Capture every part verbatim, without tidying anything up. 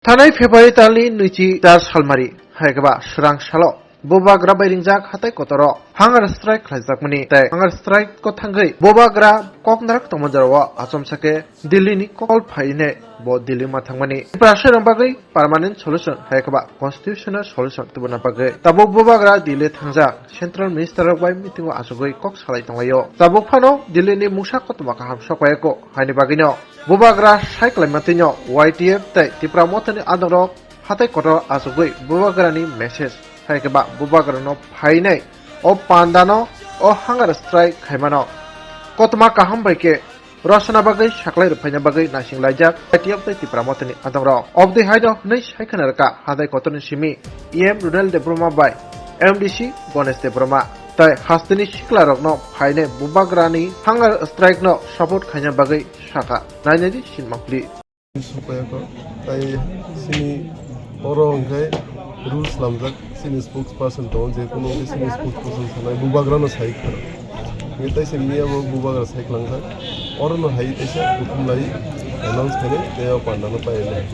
Thanai February talni nwichi tar salmari, hai khe ba swrang salo Bubagra bai ringjak hatai kotoro hunger strike khlaijakmani tei hunger strike ko thangwi Bubagra koknarak tongma jorao achomsa khe Delhi ni call phainai bo Delhi ma thangmani. Tiprasarok bagwi permanent solution hai khe ba constitutional solution tubuna bagwi tabuk Bubagra Delhi thangjak Central Minister rok bai meeting o achugwi kok salai tonglaio. Tabuk phano Delhi ni mungsa kotorma kaham sokpaiya ko haini bagwino Bubagra sai khlaima twino Y T F tei Tipra Mothani adongrok hatai kotor achugwi Bubagrani message hai khe ba Bubagrano phainai o pandano o hunger strike khaimano. Kotorma kaham bai khe rosna bagwi saklai rwphaina bagwi naising laijak Y T F tei Tipra Mothani adongrok. Obdi haino hwnwi sai khna rwkha hatai kotorni simi E M Runel Debbarma bai M D C Ganesh Debbarma tei hasteni siklarokno phainai Bubagrani hunger strike no support khaina bagwi sakha. Nainai di sinma pli. Sokpaiya kho. Tai sini oro hwnkhe rules lamjak, sini spokesperson tongo, je kono hwnkhe sini spokesperson sanai Bubagrano sai kha. Hwnkhe tai sini miya bo Bubagra sai klangjak. Orono hai teisa kuthum lai announce khainai tei o pandano painai.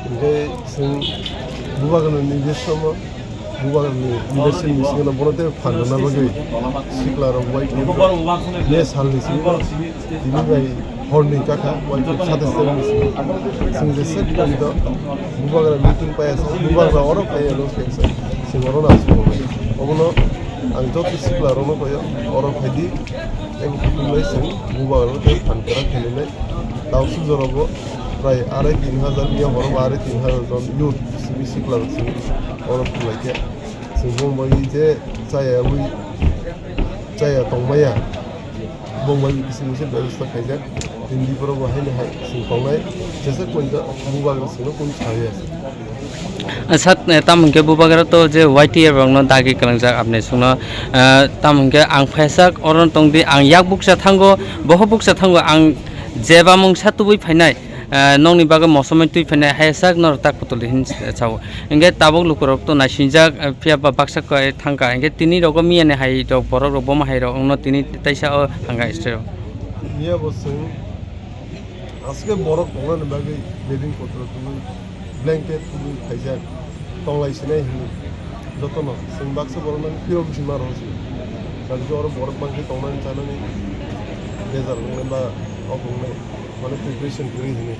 Hwnkhe chwng Bubagrani nijoswmo Bubagrani leadership ni simi no bono tei phan rwna bagwi sikla rok bai tini salni simi tini bai horni kaka bai satais tarik ni simi chwng je sek tong do Bubagra meeting pai asa Bubagra oro pai ano se se chwng oro na chwng obono ang joto sikla rok no koi oro phai di ebo kutung lai chwng Bubagra tei phan kwrak khainai. Tausu jora bo prai arai tin hajar, iya horo bo arai tin hajar jon youth simi sikla rok simi oro thum lai khe. Chwng bo bai je chaya wi chaya tong maya. Bo bai kisi misi bebostha khaijak. Tini borok bo haino hai chwng tongnai. Jesa koi ja Bubagra chwngno kunu sawi ya. Sat, eh, tamo hwnkhe Bubagra to je Y T F rokno dagi kwlangjak apni chwngno, eh, tamo hwnkhe ang phaisak oro tongdi ang yak bukcha thango, boho bukcha thango ang jeba mungsa tubui phainai, eh, nokni bagwi mosomoi twi phainai hai sak norok tak kutuli hin sao. Hwnkhe tabuk lukurok to naisingjak, eh, phiya ba baksa koi thangkha hwnkhe tini rogo miyani hai rok borok rok bomo hai rok wngno tini taisa o thangkha stre rok. Miya bo chwng Aswk borok tongnani bagwi bedding kotoro tubui blanket tubui khaijak tonglai sinai hinwi jotono chwng baksa borok nang phirok bisi ma rw se. Kaisa oro borok bangkhe tongnani chanani bejal wngnai ba ok wngnai mane preparation kwrwi hinwi.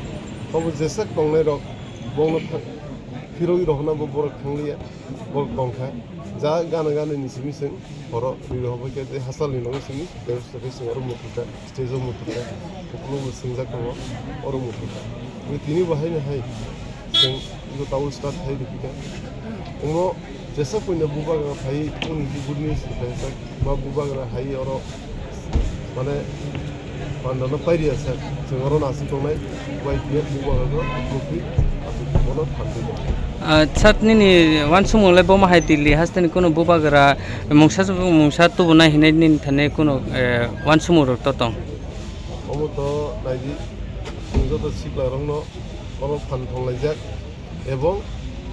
Obo jeswk tongnai rok bono phirogwi rohorna bo borok thangliya. Borok tongkha. Ja gana gana ni simi chwng horo rwi rohor bai khe tei hachal ni nogo simi tei se khe chwng oro muthungkha, stage o muthungkha, ukulok bo swngjak tongo, oro muthungkha. Tei tini bo haino hai chwng bo tabuk start khai rwphikha. Omo jesa puino Bubagra phai uni good news rwkha ba Bubagra hai oro Mane, pandano pairiya sak, chwng oro nasi tongnai, Y P F bubagra no mukti, aswk bono thanti tongo. Ah, sat nini wansukmung le bomo hai Delhi hasteni kunu bubagra mungsa mungsa tubunai hinwi nini thani kunu, eh, wansukmung rok to tong? Omo to naidi, chwng joto sikla rokno oro phan thanglaijak. Ebong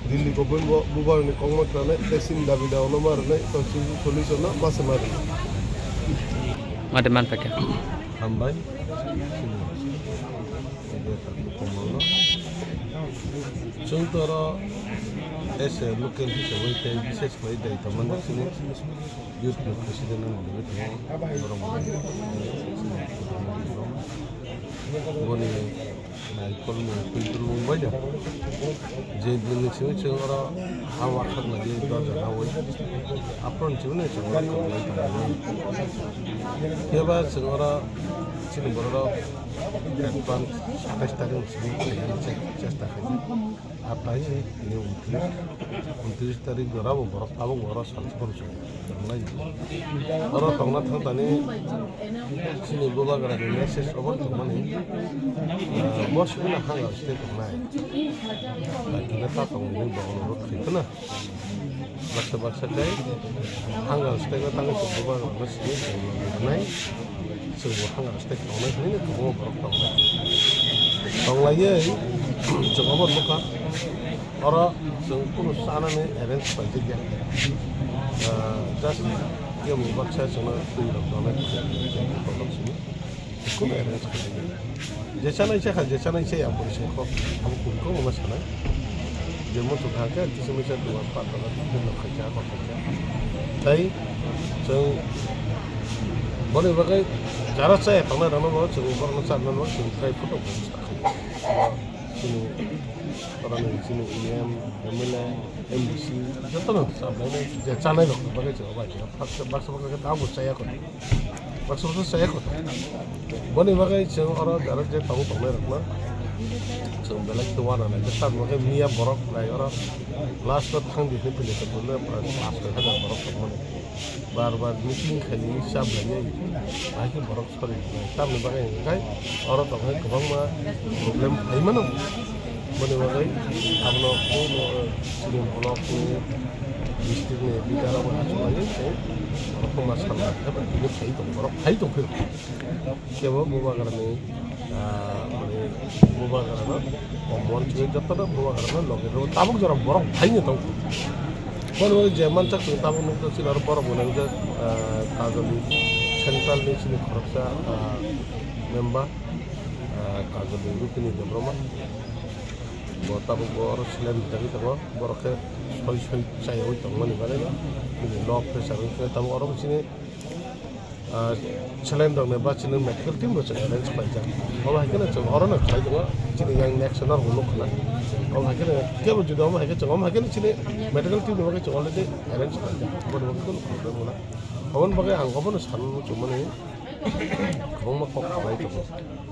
Delhi government bo bubagrani kokma kwnanai tei chini dabi dawa no ma rwnai, constitution solution no ma se ma rwnai. Mate man paikha. Hambai. Chwng to oro as a local hisabai tei bises khlai daitama no chini youth ni president wngwi tongo. Borok boni Naikolmung, twikolmung bai da. Je din ni simi chwng oro ha wakhak nai di dorja nawi. Apron chwng nai chwng oro kwrwngwi tongo. Phiya ba chwng oro chini borok rok advance satais tarik ni simi chesta khaijak. Atai tini untris, untris tarik jora bo borok tabuk oro sal sal chwng tonglai. Oro tongna thang tani chini bubagra ni message obo tongmani, ah, bo simi na hang site tongnai. Kina ta tongmani bo ono rok khaikha na. Baksa baksa khe hang site no tangwi bubagra no simi tongnai. Chwngbo hang site tongnai hinwi kwbangma borok tongnai. Tonglaiwi chwng obo nukha. Oro chwng kunu chanani arrange khlaijak ya. Ah, just kebo baksa chwngno twi rok tongnai. Kunu arrange khlaijak ya. Je chanai chakha, je chanai chaya, bwrwi songkho abo kubui kokno sanai. Je muchung thang khe kisa misa duan patha khe khaikha kok khaikha. Tai chwng boni bagwi jara chaya tongnai rokno bo chwng borokno charwknano chwng try photo bo sakha. Bo chini oroni chini E M, M L A, M D C jotono charwknai je chanai rokni bagwi chwng bai baksa baksa khe abo chaya kho. Baksa baksa chaya kho. Boni bagwi chwng oro jara je tongo tongnai rokno chwng belai khe uananai khe tabuk khe miya borok nai oro last o thang di hinwi pili khe buino paanch soi hajar borok tongmani. Bar bar meeting khaidi chap laiwi bahai khe borok sori rinai. Tamni bagwi hwnkhai oro tongkhe kwbangma problem phai mano. Boni bagwi abono chini block ni district ni leader rok achuk laiwi tei borok ma salma khe tini phai tong borok phai tong phiro. Kebo bubagrani, ah, mane bubagrano, o monthly jotono bubagrano loge rw tabuk jora borok phaini tong. Bono je manchak chwng tabuk nukjak chini aro borok bo nang jak, ah, Kajoli central ni chini khoroksa, ah, member, ah, Kajoli Rupini Debbarma. Bo tabuk bo oro seleng rijagwi tongo, borok khe soi soi chaywi tongmani bagwi no. Bini nok pressure wngkhe tabuk oro chini ah, saline rokni ba chini medical team bo chwng arrange khlaijak. Omo hai kheno chwng orono khlai tongo, chini yang next no rwngno khna. Omo hai kheno kebo jodi omo hai khe chwng omo hai kheno chini medical team ni bagwi chwng already arrange khlaijak. Obo ni bagwi kheno problem wngna. Oboni bagwi ang obono sanmani kwbangma kok khlai tongo.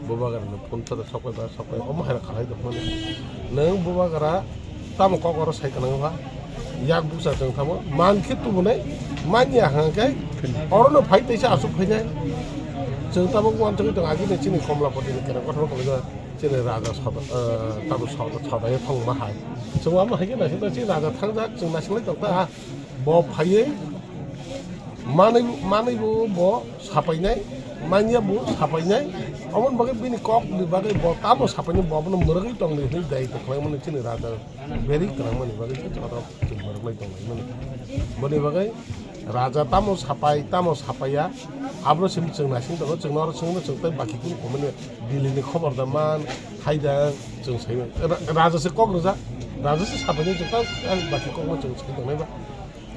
Bubagrani phone sado sokbai ba sokbai omo hai khlai tongmani. Nwng bubagra tamo kok oro sai tongnago ba? Yak bukcha chwng tamo man khe tubunai manya hwnkhe orono phai teisa aswk phainai. Chwng tabuk uansugwi tongo agini chini Komlapati ni kereng kothoma kolokjak chini raja soda, eh, tamo soda, soda ye thangma hai. Chwng omo hai khe naisingno chini raja thangjak chwng naisinglai tongkha ha. Bo phaiwi manwi, manwi bo, bo sapainai, manya bo sapainai. Oboni bagwi bini kok ni bagwi bo tamo sapainai, bo abono mwrwgwi tongdi hwnwi dai tongkhlaimani chini raja beri kwrangmani bagwi khe joto chwng mwrwklai tonglaimani. Boni bagwi raja tamo sapai, tamo sapaiya, abro simi chwng naising tongo, chwng oro chwngno chwng tei baki kunu komani Delhi ni khobor da man, hai da chwng sai ra-, raja se kok rwjak, raja se sapainai chwng tei baki kokno chwng sai tongnai ba.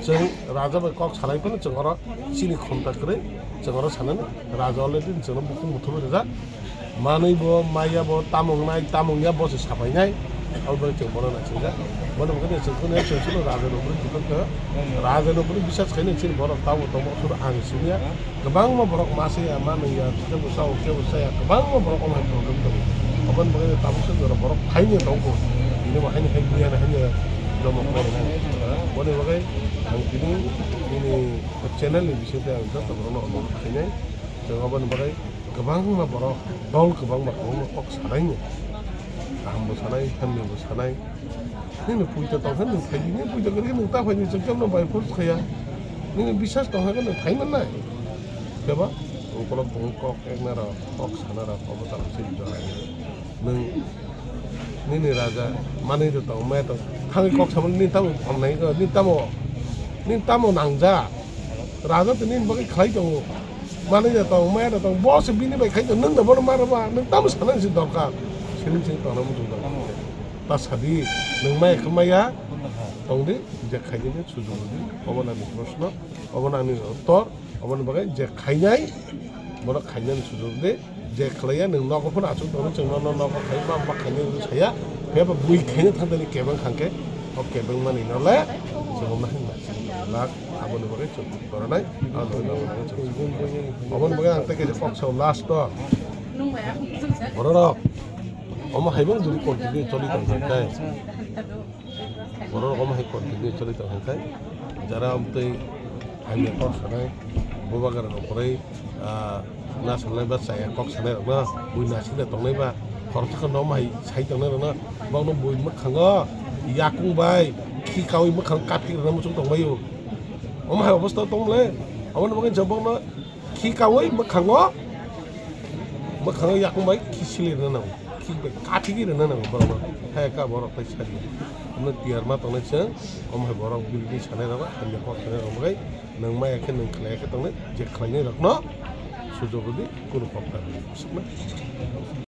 Chwng raja bai kok salai phano chwng oro chini khumta kwrwi chwng oro sanani raja already chwngno bukhuk muthubwi rijak. Manwi bo, maya bo, tamo wngnai, tamo wngya bo se sapainai. Abo bai chwng bono naisijak. Bono bwkhani chwng kheno chwng chwngno raja ni upre depend kha. Raja ni upre bisas khaino chini borok tamo tongma phuru ang simiya. Kwbangma borok ma saya, ma nungya, kebo chao, kebo chaya, kwbangma borok omo hai problem tongo. Aboni bagwi tabuk se jora borok phaini tongo. Bini bo haini hai buya na haini jomo khlai na. Boni bagwi ang tini nini channel ni bisingtwi ang joto borokno onurodh khainai. Chwng aboni bagwi kwbangma borok, dol kwbangma kwbangma kok sanaino. Kaham bo sanai, hamya bo sanai. Nini puita tongkha nini phaidi, nini puita kwrwi khe nwng ta phaidi, chwng kemno bai force khaya. Nini bisas tongkha khe nwng phai mannai. Keba? Ukolok bung kok ekna rok, kok sana rok, obo tamo se jora. Nwng nini raja manwi de tong, maya tong, thangwi kok samani nini tamo hamnai, nini tamo, nini tamo nangja. Raja to nini bagwi khlai tongo. Manwi de tong, maya de tong, bo se bini bai khai tong, nwng de bono mara ba, nwng tamo sana se dorkar. Sining sing tongna muchung tong. Ta sadi, nwng maya khe maya, tongdi, je khaidi de sujung di, obo nani proshno, obo nani uttor, oboni bagwi je khainai, bono khainani sujung di, je khlaiya nwng nogo phano achuk tongdi, chwng nono nogo khai, ma ma khainai wngwi saya, phiya ba bui khaina thangdani kebeng khangkhe, o kebeng mani nole, chwng ma hwnna lak, aboni bagwi chwng koronai, aboni bagwi chwng. Oboni bagwi ang tei kaisa kok sao last o. Bororok, omo hai bang jodi continue choli tong khe. Borok omo hai continue choli tong khe, jara amtwi hamya kok sanai, bubagra rok kwrwi, ah, na sanai ba chaya kok sanai rok no, bui naising da tongnai ba, khoroksa khe no omo hai sai tongnai rok no, bokno bui mwkhango yakung bai khi kaui mwkhang kathi rwna muchung tongbaio. Omo hai obostha tongmole, aboni bagwi jabokno Khi kaui mwkhango, mwkhango yakung bai khi sili rwna nango, khi bai kathi rwna nango borokno. Hai ka borok tai sadi. Omo tiyar ma tongnai chwng, omo hai borok bini sanai rok, hamya kok sanai rok bai, nwng maya khe nwng khlai khe tongnai, je khlainai rokno sujok rwdi, kunu kok ta rwdi.